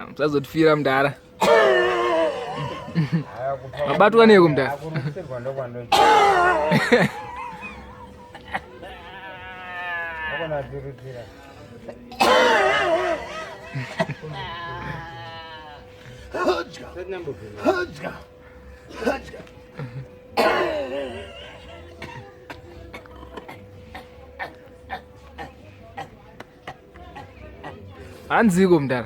Musazotifira mudhara. Mabatwa neiko mudhara? Hanziko mdara.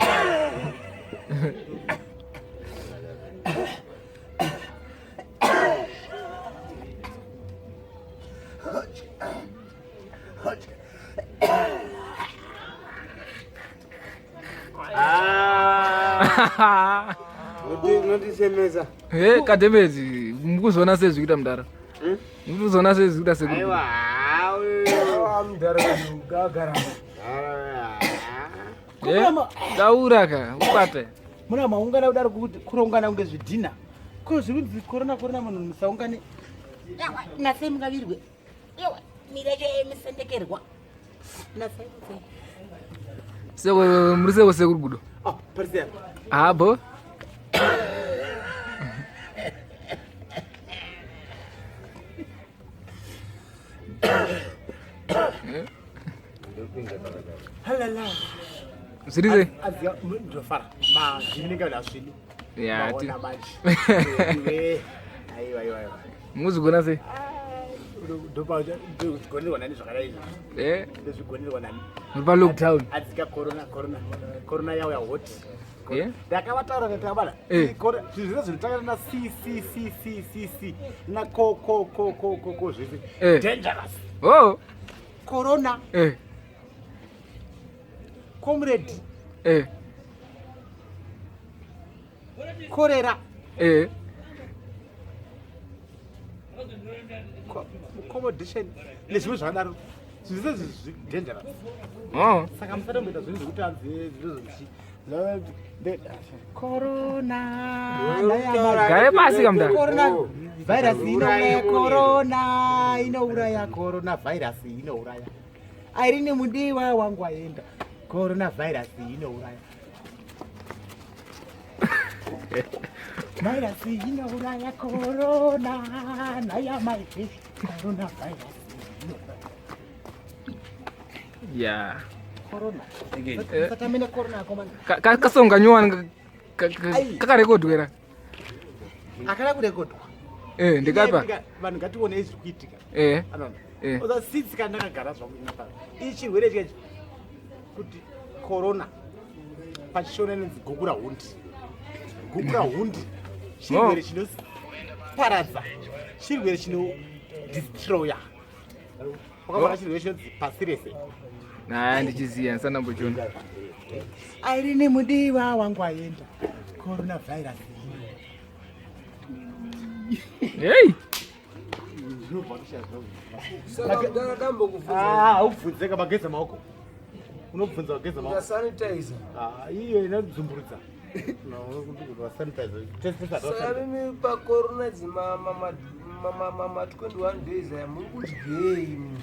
Unotisemesa. Hey, kademezi mukuzona sei zvikuita mdara? Hmm? Mukuzona sei zvikuita sekuru? Aiwa, mdara gagara. Eh, taura ka, ukwate. Muna maungana kudaro kuti kurongana kunge zvidhina. Ko zviri kunzi corona corona munhu musaungane. Yawa, nasei mungavirwe. Yawa, mira misendekerwa. Nasei musei. Seko muri seko sekuru gudo. Oh, parisi apa. Ah, bo. Halala. Zviri sei? Aziya ndofara. Ma zvinenge zvasvini. Ya, ti. Maona manje. Iwe. Aiwa aiwa aiwa. Muzigona sei? Ndozvigonerwa nani zvakadai izvi? Eh, Ndozvigonerwa nani? muri pa lockdown. Adzika corona corona. Corona yauya hot. Eh? Ndakavataura ndakabala. Eh. Zvinhu zvese zvinotanga na C C C C C C na ko ko ko ko ko ko zvese. Eh. Dangerous. Oh. Corona, Eh. comrade, Eh. cholera, Eh. accommodation nezvimwe zvakadaro. Zvinhu zvese zvi dangerous. Oh. Saka musatomboita zvinhu zvekuti anzi zvinhu zvochi. Corona. Gare pasi kamdara. Corona virus inouraya corona inouraya corona virus inouraya. Irene mudiwa wangu aenda. Corona virus inouraya. Virus inouraya corona naya mai corona virus inouraya. Yeah. Corona. Eh. Satamene corona akomana. Kasonga nyuwani kakarekodwera. Akana kurekodwa. Eh, ndikapa. Vanhu ngationei zviri kuitika. Eh. Anoona. Eh. Oza since kana ndakagara zvangu inapa. Ichi chirwere chikachi kuti corona pachishona inonzi gukura hundi. Gukura hundi chirwere chinoparadza. Chirwere chino destroyer. Wakabona chirwere chinonzi pasi rese. Nah, ndichiziya ndisandambochiona. Irene mudiwa wangu aenda. Corona virus. Hey. Zvinobva kushaya zvangu. Saka mdara dambokubvunza. Ah, haubvunzeka mageza maoko. Unobvunza wageza maoko. Sanitizer. Ah, iyo inodzumburudza. No, sanitizer. Test Saka mimi pa corona dzima ma ma ma ma 21 days aya muri kudyei imi?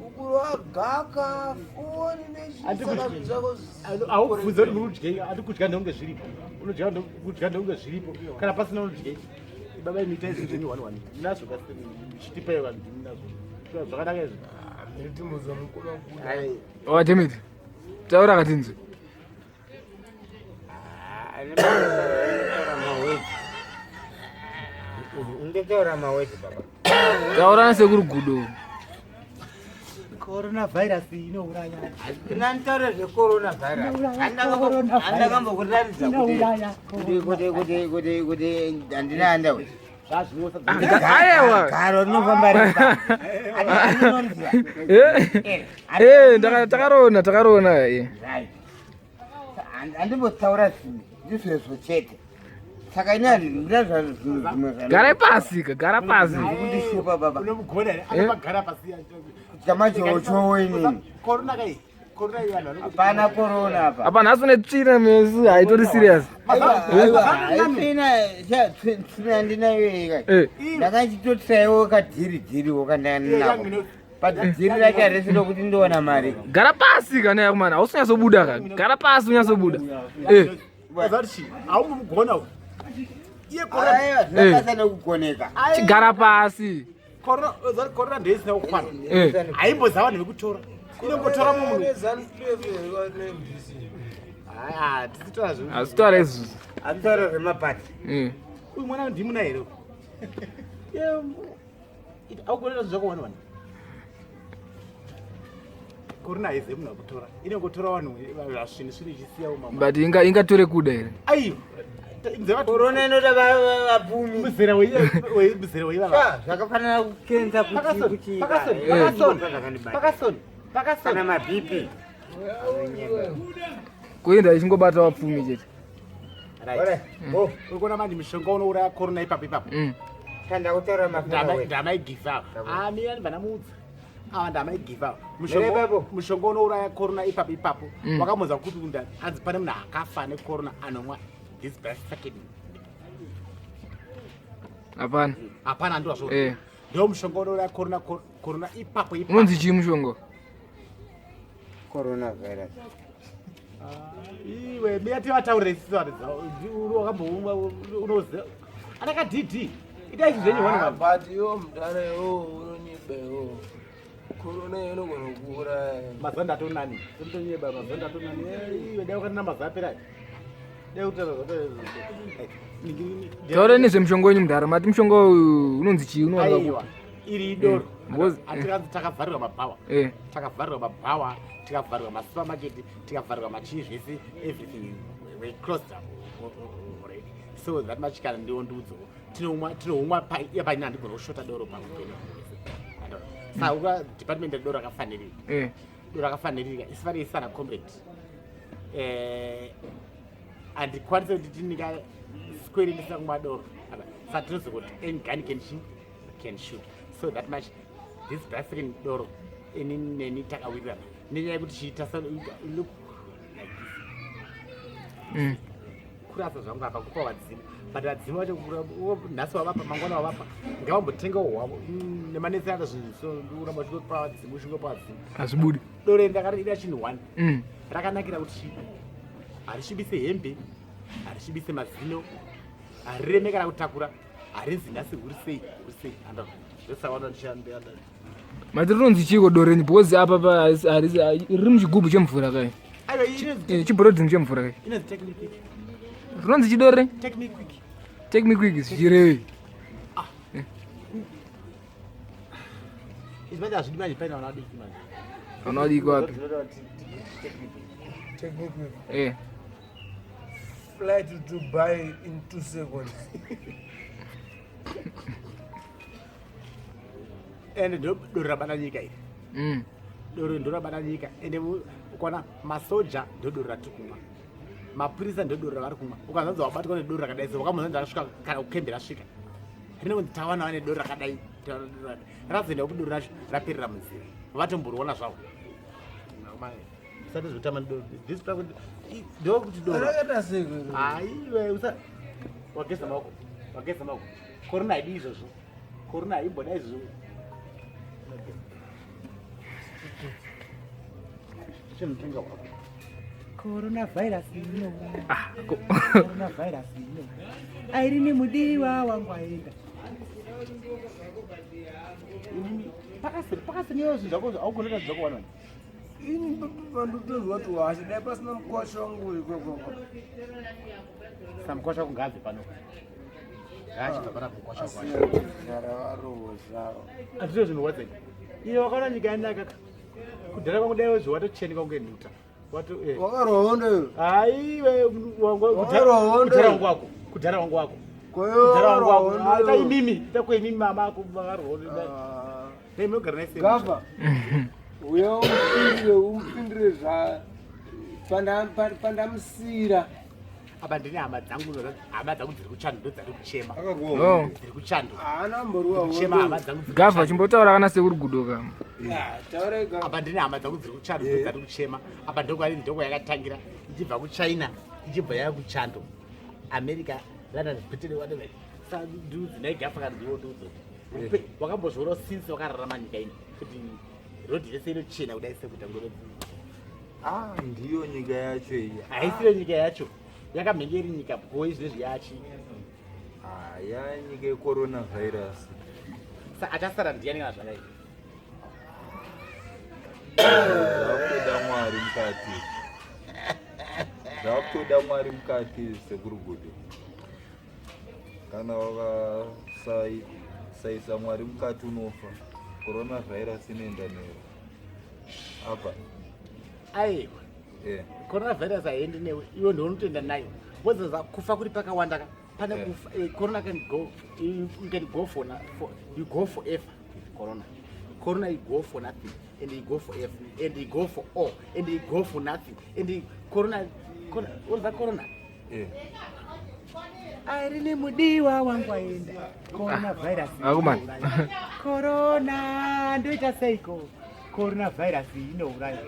Ukurwa gaka, foni Handikudyi. nechii Haubvunza kuti muri kudyei, ati kudya ndonge zviripo. Unodya kudya ndonge zviripo. Kana pasina unodyei. Baba imi itai zvinhu zvenyu one one. Munazvo kasi chitipai vanhu munazvo. Zvakanaka izvi. Ndinotimbozwa mukoma kuda. Oh, damn it. Taura katinzwe. Nditaura mawedzi baba. Taura nasekuru gudo. Corona virus inouraya. Ndinotaura zvecorona virus. Corona virus. Andakambokuratidza kuti Inouraya. kuti kuti kuti kuti kuti handina handawe. Zvazvinosa. Aiwa. Garo rinofamba ripa. Andinoriziva. Eh. Eh, takarona, takarona. Eh. Right. Handimbotaura zvinhu ndizvezvo chete. Saka ini handina zvinhu zvimwe Gara pasi, ka, gara pasi. Kundishupa baba. Unomugona here? Anobagara pasi. Kudya majocho inini. Corona kai. Corona iyi vanhu vanongoti- Hapana corona apa. Apa nhasi une tsvina mesu, haitori serious. Tsvina handinayo ika. Eh. Ndakachitotsaiwo kadhiri dhiriwo Iyo yangu kandanako. ino- But dziri racho harisi rokuti ndowana mari. Gara pasi kana yakumana, hausi kunyatsobuda ka. Gara pasi unyatsobuda. Eh. Unoziva kuti chii? Haumugona uyu. Iye corona Aiwa, zvina basa nekugoneka. Chigara pasi. Corona, unoziva kuti corona ndeisina kukwana. Eh. Haimboziva vanhu vekutora. Inongotora mumwe munhu. ZANU-PF neMDC. Aya, tisitora zvinhu. Hazvitaura izvozvo. Handitaura zvemapati. Eh. Uyu mwana ndimuna here? Iye, augonera zvinhu zvako wani wani. Corona haizivi munhu wekutora. Inongotora vanhu vasvini svini ichisiya umama. But inga ingatore kuda here? Aiwa. Nzeva Corona inoda vapfumi. muzera muzera weivava. Sha, zvakafanana kukenza kuti Pakasoni, kuti pakasoni, eh, pakasoni, zvakandibata. pakasoni, pakasoni. Kana maBP. Kuenda ichingobata vapfumi chete. Right. Alright. Oh, Uri kuona manje mishonga unouraya corona ipapo ipapo. kanda kutaura mafana we. Ndamaigiva. Ah, mina ndibva ndamuudza. Ava ndamaigiva. Mire ipapo. Mushonga unouraya corona ipapo ipapo. Wakamuudza kuti kunda hanzi pane munhu akafa necorona anomwa this breath second. Hapana. Hapana handiwa zvo. Eh. Ndo mushonga unouraya corona corona ipapo ipapo. Unonzi chii mushonga? Coronavirus. Iwe mina tivataurire isusu vanhu dzavo. Wakamboumwa unoziva. Anaka DD. Itai zvinhu zvenyu one Ah, one. but iwo mudhara iwo unonyiba iwo. Corona inogona kuuraya. Mazuva ndatonani. Totonyeba mazuva ndatonani. Iwe dai wakanena mazuva apera. Dai kutaura Taura nezvemushonga wenyu mudhara. Mati mushonga uyu unonzi chii unowanikwa Aiwa. kupi? Iri idoro. Because- Atikanzi takavharirwa mabhawa. Eh. Takavharirwa mabhawa, tikavharirwa masupermarket, tikavharirwa machii zvese, everything we closed up already. So that much kana ndiwo ndiudzo. Tinomwa tinoumwa pa paina handigona kushota doro paupenyu hwangu hwese. Andona. Saka uka department redoro rakafanirika. Eh. Doro rakafanirika isu vari isana comrade. Eh handikwanise kuti tinika square ndisina kumwa doro. Apa, Saka tinozongoti any gun can shoot, can shoot. So that much this African doro ini neni takawirirana nenyaya yekuti chiita look like this Kurasa zvangu apa kupa vadzimu, but vadzimu vacho nhasi wavapa, mangwana wavapa, ngavambotengawo hwavo. Nemanetsera ata zvinhu, so ndikuramba uchingopa vadzimu, uchingopa vadzimu. Hazvibudi. Doro iri ndakarida chinhu one. Rakanakira kuti chii? Harisvibise hembe, harisvibise mazino, harireme kana kutakura, harinzi nhasi huri sei huri sei. Andazvo ndosavana ndishandanda. Mati rinonzi chiiko doro renyu? Because apa pa harisi riri muchigubhu chemvura kai. Aiwa, inonzi Eh, chibhorodhini chemvura kai. inonzi take me quick. Rinonzi chidoro renyu? Take me quick. Take me quick zvichirevei? Izvi manje hazvidi manje paina vana vadiki manje. Vana vadiki vapi? Zvinoda kuti take me quick. Technically, Eh. fly to Dubai in 2 seconds. Ende ndo doro rabata nyika iri. Doro ndo rabata nyika. Ende ukaona masoja ndo doro ratiri kumwa, mapurisa ndo doro ravari kumwa. Ukanzanzi wabatwa nedoro rakadai so, wakamuzanzi rasvika kana kukembe rasvika rinonzi tawana vane doro rakadai, tawana doro rakadai. Razoenda kupi doro racho? Raperera munzira, vatomboriona zvavo. Usati zvotama doro this ndokuti doro Rakaita sei? Aiwe, usa wageza maoko, wageza maoko. Korona haidi izvozvo, korona haimboda izvozvo. Chimutenga wako. Coronavirus inouraya. Ah, Coronavirus inouraya. Airini mudiwa wangu aenda. Inini pakasiri pakasiri niyo zvinhu zvako haugonota zvinhu zvako wanani. Ini pandotozwa kuti washe dai pasina mukwasha wangu ikoko. Samukwasha wako ngaabve pano, ngaachibva pana mukwasha wako. Gara varohwe zvavo. Hazvizvo zvinhu wadzai iye wakaona nyika yanaka kudhara kwangu dai zvo watochenika kunge nhuta wato eh. Wakarwa hondo iwe. Aiwe, Wakarwa hondo. kudhara wangu wako, kudhara wangu wako. Kweyo Kudhara wangu wakarwa wako. hondo Ah, ita iwe. imimi, ita kuimimi mama ako vakarwa hondo. Ah. Dai munogara naye sei? Gava. Uya umupindire umupindire zva pandamusiyira. Apa ndine hama dzangu, hama dzangu dziri kuchando ndo dzari kuchema. Akarwa Oh. hondo. Dziri kuchando. Haana mborwa Kuchema hama hondo. dzangu dziri Gavha kuchando. chimbotaura kana sekuri gudoka. Ya, taurai gava. Apa ndine hama dzangu dziri kuchando ndo dzari kuchema. Apa ndokwari ndoko yakatangira ichibva kuChina ichibva yaya kuchando. America, London, Britain, whatever. Sa ndudzi naigafa kana ndiwo ndudzo. Wakambozviona since wakararama nyika ino kuti Rodhi yese inochena kudai sekuita ngoro. Ah, ndiyo nyika yacho iyi. Haisiro nyika yacho. Yakamhenge iri nyika bhoi zvinezvi yachi. Ah, ya nyika yecoronavirus. Sa achasara ndiyani kana zvakaipa? Zvakutoda Mwari mukati. Zvakutoda Mwari mukati sekuru Gudo. Kana wakasaisa Mwari mukati unofa. Coronavirus inoenda newe. Apa. Aiwa. Eh. Coronavirus haiendi newe. Iwe ndiwe unotoenda nayo. Wozoza kufa kuri pakawanda ka. Pane kufa corona can go you can go for, for you go forever with corona. Corona you go for nothing and you go forever and you go for all and you go for nothing and you, corona corona what's corona? Eh. Airini mudiwa wangu aenda. Coronavirus. Akumana. Corona ndoita seiko? Coronavirus inouraya.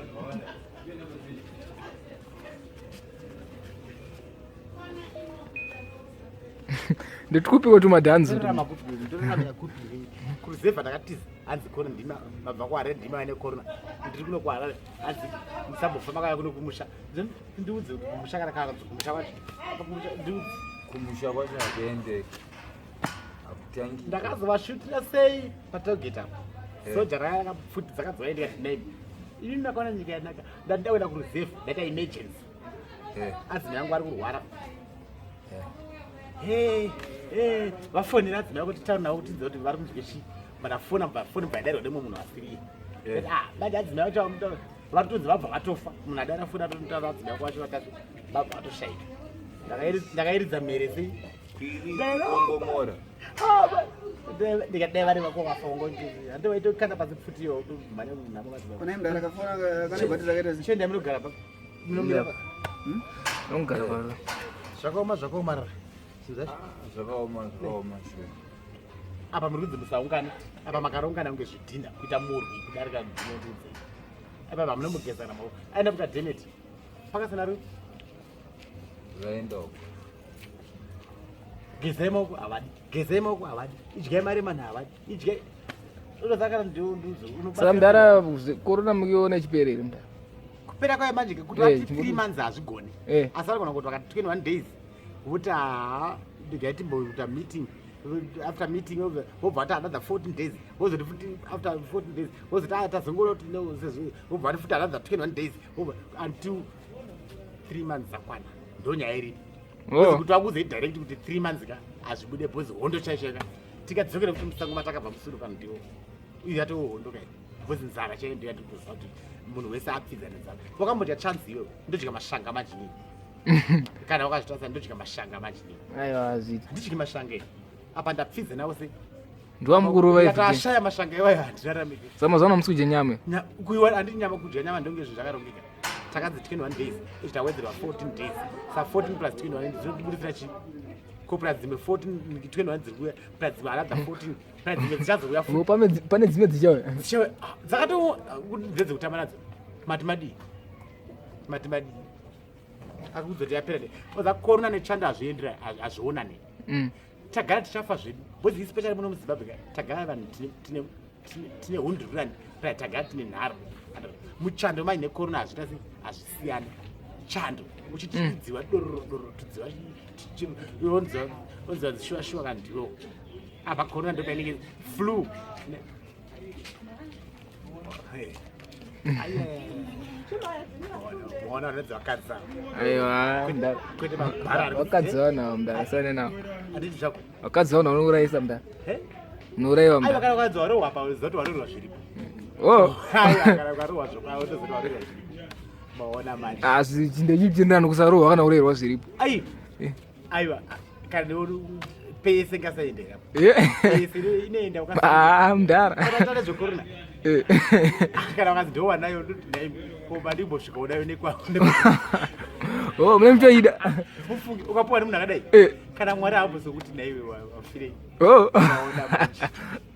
Nditikupiwe tumadhanzi. Ndorarama kupi? Ndoraramira kupi? Kuruzevha ndakatiza hanzi corona ndima mabva kuHarare ndima ane corona. Ndiri kuno kuHarare hanzi musambofa makauya kuno kumusha. Ndiudze kuti kumusha kana kana kumusha kwacho. Kumusha ndiudze. Kumusha kwacho hakuendeki. Hakutangi. Ndakazovashutira sei patollgate apo. Soja raya rakapfuti dzakadzoka ndikati name. Ini ndakaona nyika yanaka. Ndati ndakuenda kuruzevha ndaita emergency. Adzimai angu ari kurwara. Hey, hey, vafonera adzimai kuti taura navo kuti kuti vari kunzwe chii. Vandafona bva foni bva yadairwa nemumwe munhu asiriye. Ah, manje adzimai vacho vari kutonzi vabva vatofa. Munhu adaira foni atonotaura adzimai vako vacho vakati vabva vatoshaika. Ndakairidza mhere sei. Kongomora. Ndikadai vari vako vafa wangondizi. Handi waitokanda pasi pfuti iyo mhanya nhamo madzimai. Kuna mdara akafona kane bhati rakaita sei? Chiendai munogara pa. Munomira pa. Unogara pa. Zvakaoma zvakaoma rara. Zvinhu zvacho. Zvakaoma zvakaoma sure. Apa muri kunzi musaungana. Apa makarongana kunge zvidhinda kuita murwi kudarika ndinondidzei. Apa hamunombogezana maoko. Aenda kuta dhemeti. Pakasina ru. Vaenda uko. Gezai maoko havadi. Gezai maoko havadi. Idyai mari manhu havadi. Idyai. Unozakana ndiwo nduzo. Saka mudhara corona mukiona ichipera here mudhara? Kupera kwayo manje kuti Eh, vati 3 months hazvigoni. Asi vanogona kuti vakati 21 days vokuti haa regai timboita meeting after meeting vobva vati another 14 days vozoti futi after 14 days vozoti aa tazongona kuti no sezvo vobva vati futi another 21 days vobva until 3 months dzakwana ndo nyaya iripo. Oh. Kuti vakuudzei direct kuti 3 months ka hazvibude because hondo chaicho ka tikadzokera kuti musango matakabva musuru pano ndiwo iyo yatoo hondo kai because nzara chaiyo ndiyo yatikutoziva kuti munhu wese apfidza nenzara. Wakambodya chance iwewe ndodya mashanga majinini kana wakazvitarisa ndodya mashanga majinini. Aiwa hazviiti. Handidyi mashanga ini apa ndapfidza nawo sei. Ndiwa mukuru vaivhi. Ndikati mashanga iwayo handiraramike. Saka mazuva ano hamusi kudya nyama. Kuiwa handidi nyama kudya nyama ndonge zvinhu zvakarongeka. Takanzi 21 days izvi tawedzerwa 14 days. Sa 14 plus 21 zvinotibudisira chii? Ko plus dzimwe 14 21 dziri kuuya plus dzimwe another 14 plus dzimwe dzichazouya futi. Pane dzimwe dzichauya. Dzichauya. Dzakato ndedzekutamba nadzo. Mati madii? Mati madii? Akakuudza kuti yapera nei? Oza corona nechando hazvienderani hazvionani. Tagara tichafa zvedu. Because especially muno muZimbabwe ka tagara vanhu tine hundururani pra tagara tine nharo. Muchando manje necorona hazviita sei hazvisiyani. Chando uchitidziwa dororo dororo tudziwa onziwa zishuwa shuwa kana ndiwo. Apa corona ndo painenge flu. Ona vanonzi vakadzi ava. Aiwa mudhara. Kwete mabhara ari Vakadzi vanhu mudhara siyana navo. Handiti zvako. Vakadzi vanhu vanourayisa mudhara. Eh? Unourayiwa Aiwa mudhara. kana ukanzi warohwa apa unoziva kuti warohwa zviripo. Oh. Aiwa kana ukarohwa zvokwa unoziva kuti warohwa zviripo. Maona manje. Asi ndechipindirana kusarohwa kana kurerwa zviripo. Ai. Eh. Aiwa kana uri pese ngasaendeka. Eh. Pese inoenda ukasa. Ah mudhara. Kana tane zvecorona. Eh. Kana ukanzi ndowanayo ndoti nhai ko mandimbosvika unayo nekwa. Oh, mune mutoida. Mufungi ukapuwa nemunhu akadai. Eh. Kana Mwari haambozokuti nhaiwe wafirei. Oh. Maona manje.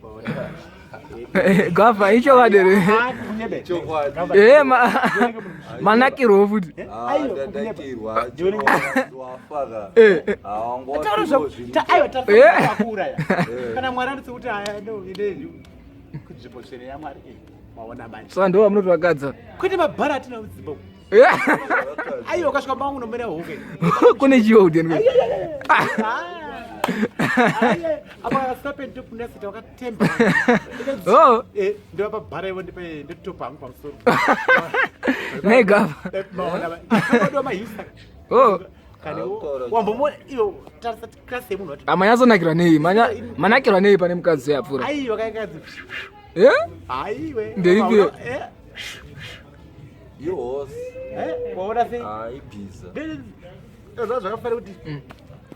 Maona manje. Gafa ichokwadi here? Ah, kunyebe. Chokwadi. Eh, manakirwo futi. Ah, ndadakirwa. Wafaka. Eh, eh. Taura zvako. Aiwa Eh. takuuraya. Kana Mwari anototi aya no ine kunzvimbo tsvene yaMwari. Maona manje. Saka ndo vamunotovakadza. Kwete mabhara atinawo mudzimba umu. Aiwa, ukasvika mangu unomera huke. Kune chiwo kuti anyway. Apa serpent top ndasita wakatemba. Oh. Eh, ndovapa bhara ivo ndipe nditopa hangu pamusoro. Negava. Maona manje. Mahiusa. Oh. Kana wambomuona iyo tarisa class yemunhu wati. Amanyatsonakirwa nei? Manakirwa nei pane mukadzi yapfuura? Aiwa kaikadzi. Eh? Aiwe. Ndeipi? Eh? Ihorse. Eh, waona sei? Ah, ibhiza. Zva zvakafanira kuti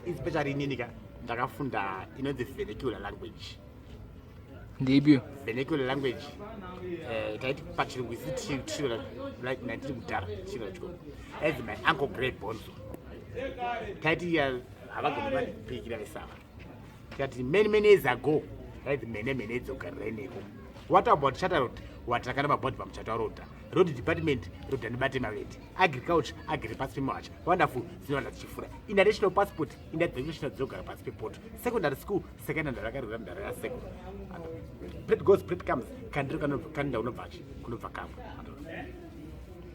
especially inini ka ndakafunda inonzi vernacular language. Ndeipiyo? Vernacular language taiti pachirungu isi tiri like nandiri kudhara tiri chikoro. As my uncle Grey Bonzo. Taiti havagoni vanipikira vesava. Tikati many many years ago taiti mene mene idzogarira ineko. What about Charter Road? Watakana mabhodhi pamuchato waroda. Road department road andibate mavete. Agriculture agri pasi pemawacha. Wonderful dzinowana dzichifura. International passport international dzinogara pasi pepoto. Secondary school secondary rakarwira mudhara yaseko. Plate goes plate comes. Kandiro kanenda unobva chi kunobva kamwe.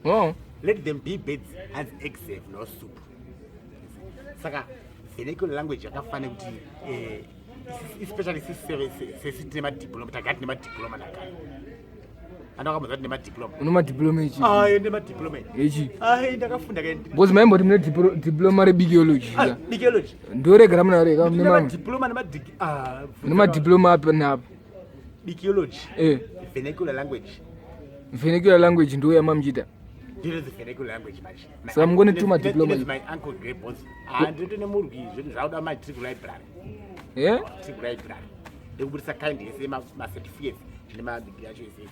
Oh. Let them be birds and eggs have no soup. Saka vernacular language yakafanira kuti especially sisi tine madiploma tagati nemadiploma nakare. Ana wakamboziva kuti nemadiploma. Une madiploma echi? Ayo ndemadiploma. Echi. Ai ndakafunda kae. Because maimboti mune diploma rebiology. Ah, biology. Ndorega ramuna rega mune mamwe. Nemadiploma nemadigi. Ah. Mune madiploma apa neapa. Biology. Eh. Vernacular language. Vernacular language ndo yamamuchiita. Ndinonzi vernacular language manje. Saka mungone two madiploma. Inonzi my uncle Grey Bones. Ah, ndinoto nemurwi zvinhu zvauda matric library. Eh? Trick library. Ndikubudisa kind yese ma certificates nemadigiri acho ese.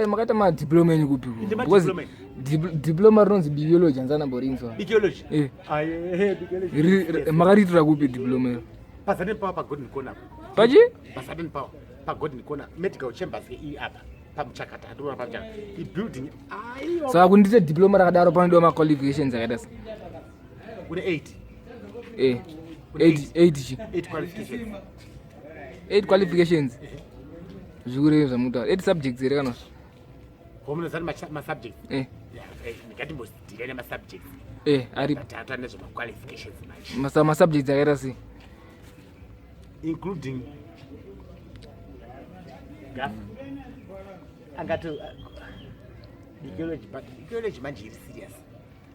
Makaita madiploma enyu kupi? Ndine Because madiploma. diploma rinonzi biology hanzana mborinzwa. Biology. Eh. Aye, biology. Makariitira kupi diploma iro? Pazaden Power pa Golden Corner. Pachi? Pazaden Power pa Golden Corner medical chambers ke iyi apa pamuchakata ndinoona pamuchakata. I building aiwa. Saka kuti ndiite diploma rakadaro panodiwa maqualifications akaita se. Une 8. Eh. 8 8 chi. 8 qualifications. 8 qualifications. Zvikurei zvamutaura. 8 subjects here kana? Homunozani ma subjects. Eh. Yeah, ngatimbosidhila nema subjects. Eh, aripo. Tata nezvema qualifications manje. Masa ma subjects akaita sei? Including Gaff. Angati ecology but ecology manje iri serious.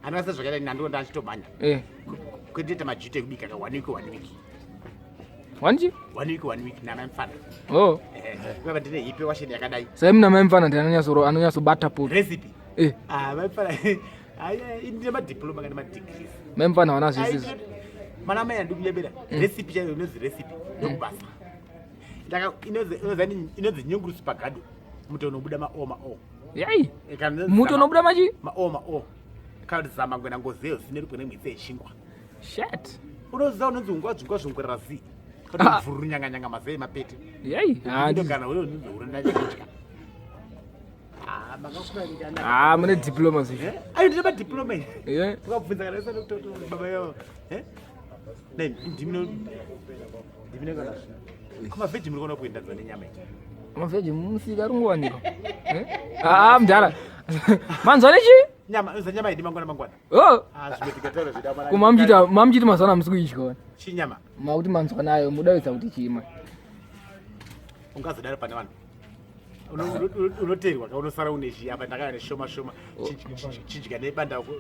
Anasa zvakaita nando ndachitomhanya. Eh. Kuendoita majuti ekubika ka 1 week 1 week. Wanji? 1 week 1 week namai mfana. Oh. Eh, kwava ndine hipe washeni yakadai. Sai muna mai mfana ndiye anonyatsobata poto. Recipe. Eh. Ah, mai mfana. Ayi, ndine madiploma kana madegrees. Mai mfana wana zvese izvi. Mana mai andikunyebera. Recipe chaiyo inonzi recipe ndokubasa. Ndaka inonzi inonzi inonzi nyungurusi pagado. Muto unobuda ma o ma o. Yai. Kana inonzi Muto unobuda machi? Ma o ma o. Kana kuti zama ngwena ngozeyo zine rupwe nemwitse yechingwa. Shit. Unoziva unonzi ungwa dzungwa zvungwerera zi. Kana mvururu nyanga nyanga mazei mapete. Yai. Ah, Ndogana wewe unonzi urenda nyanga. Ah, makakura ndikana. Ah, mune diploma zvisho. Eh? Ayo ndine madiploma. Eh. Ukabvunza kana usati kutoto baba yavo. Eh? Nei, ndimino ndimino kana. Kuma veggie muri kuona kuenda dzone nyama iyi. Mavheji musika ari kungowanikwa. Eh? Ah, mudhara. Manzwa nechi? Nyama, unoziva nyama idi mangwana mangwana. Oh. Ah, zvimwe tikataura zvida mara. Ko mamuchiita mamuchiita mazuva ano hamusi kuidya. Chinyama. Makuti manzwa nayo mudavidza kuti chii Ungazodaro pane vanhu. Unoteerwa ka unosara une chi apa ndakauya neshoma shoma. Chidya nebanda uko.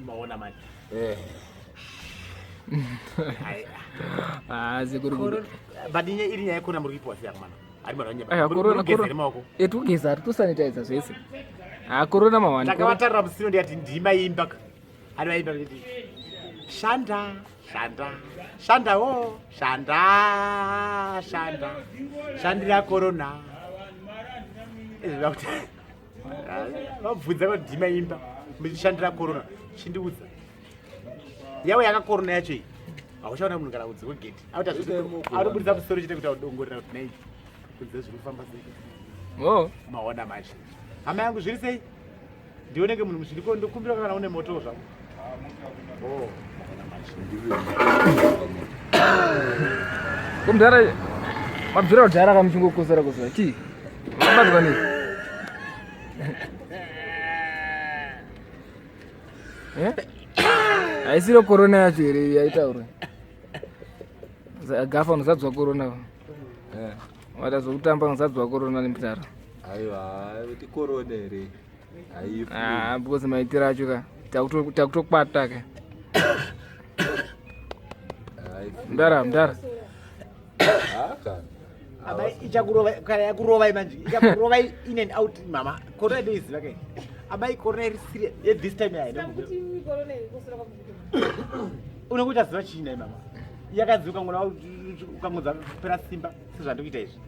Maona manje. Eh. Ai. Ah, sekuru. But iri nyaya yekona muri kuipiwa sei akomana? Ari mwana wanyama. Aya, corona Muri corona. maoko. Eh, tikugeza, tikusanitiza zvese. Ah, corona mawani. Ndakavatarira musino ndikati ndimaimba. Ari vaimba kuti shanda shanda shanda wo shanda shanda shandira corona. Izvi vakuti vabvunza kuti ndimaimba muchishandira corona chindiudza. Yawe yaka corona yacho iyi. Hauchaona munhu kana kunze kwegedhi. Autobudisa musoro chete kuti audongorera kuti nei. Kunze zviri kufamba sei. Oh. Maona manje. Hama yangu zviri sei? Ndioneke munhu musviriko ndokumbira kana une moto zvako. Oh, maona manje. Ko mudhara. Mabvira kudhara kamuchingokosora kosora chii? Mabatwa nei? Eh? Haisiro corona yacho here yaitaurwa? Gafa unozadzwa corona. Eh. Wada zvokutamba unozadzwa corona nemutara. Aiwa, kuti corona here? Haifi. Ah, because maitiro acho ka takutokwata ka. Haifi. Mdara, mdara. Haka. Aba ichakurova kana yakurovai manje ichakurovai in and out mama corona ndoiziva kai abai corona iri serious ye this time yaina unenge uchaziva chii nai mama yakanzi ukangona ukangonza kupera simba sezvandikuita izvi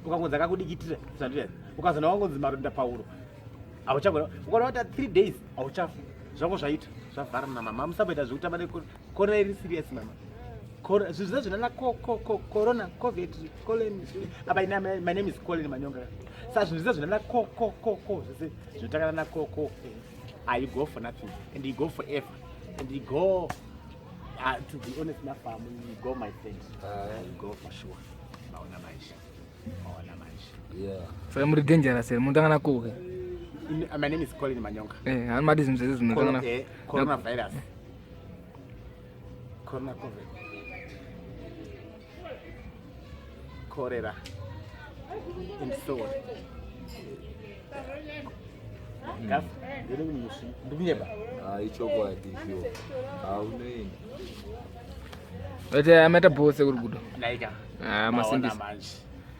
ukangonza kakudikitira sezvandikuita izvi ukazona wangonzi maronda pauro hauchagona ukaona wata 3 days hauchafi zvangu zvaita zvavhara namama musamboita zvekutamba necorona iri serious mama zvinhu zvese zvinana corona covid colin apa ina my name is Colin Manyonga sa zvinhu zvese zvinana ko ko ko ko zvese zvinotakana na ko ko ah, you go for nothing and you go forever and you go to be honest nafamu you go my friend you go for sure maona manje maona manje Yeah. Saka muri dangerous here munotanga nakoke. My name is Colin Manyonga. Eh, hani mati zvinhu zvese zvinotanga na Coronavirus. Corona covid. Cholera. And so on. Gafu, ndiri kumusha. Ndikunyeba. Ah, ichokwadi sure. Haunoenda. But amaita bose kuri kudo. Naika. Ah, masimbisa. Maona manje.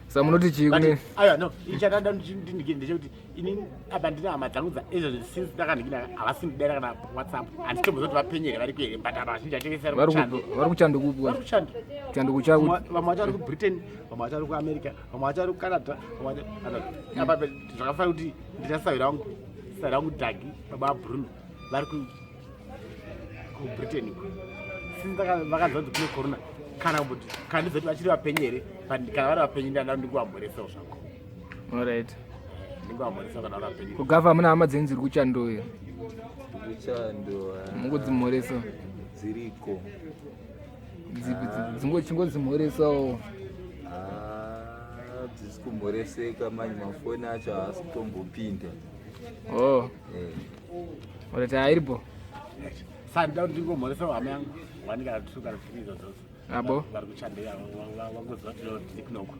Saka munoti chii kune Aiwa no, ichatanda ndechekuti ini apa ndine hama dzangu dzaizvozvi since ndakandikina havasi ndidaira kana WhatsApp handitombozoti kuti vapenyere vari kuhere but apa vazhinji vacho vese vari kuchando. vari kuchando kupi? Vari kuchando. Chando kuchaku. Vamwe vacho vari kuBritain, vamwe vacho vari kuAmerica, vamwe vacho vari kuCanada, vamwe vacho apa zvakafanira kuti ndinasahwira wangu, sahwira wangu Dhagi, baba vaBruno vari ku kuBritain uko. Since vakanzwa kuti kune corona kana kumboti kana ndizoti vachiri vapenyu here but kana vari vapenyu ndanda ndingovamhoresawo zvangu. Alright. Ndingovamhoresawo kana vari vapenyu. Kugafa hamuna hama dzenyu dziri kuchando here? Kuchando. Mungodzimhoresa. Dziriko. Dzipi dzingodzimhoresawo. Ah, dzisi kumhoreseka manje mafoni acho haasi kutombopinda. Oh. Eh. Alright, hairipo. Saka ndida kuti ndingomhoresawo hama yangu one kana two kana three idzodzo. Abo. Vari kuchando vangoziva kuti ndiri kunoko.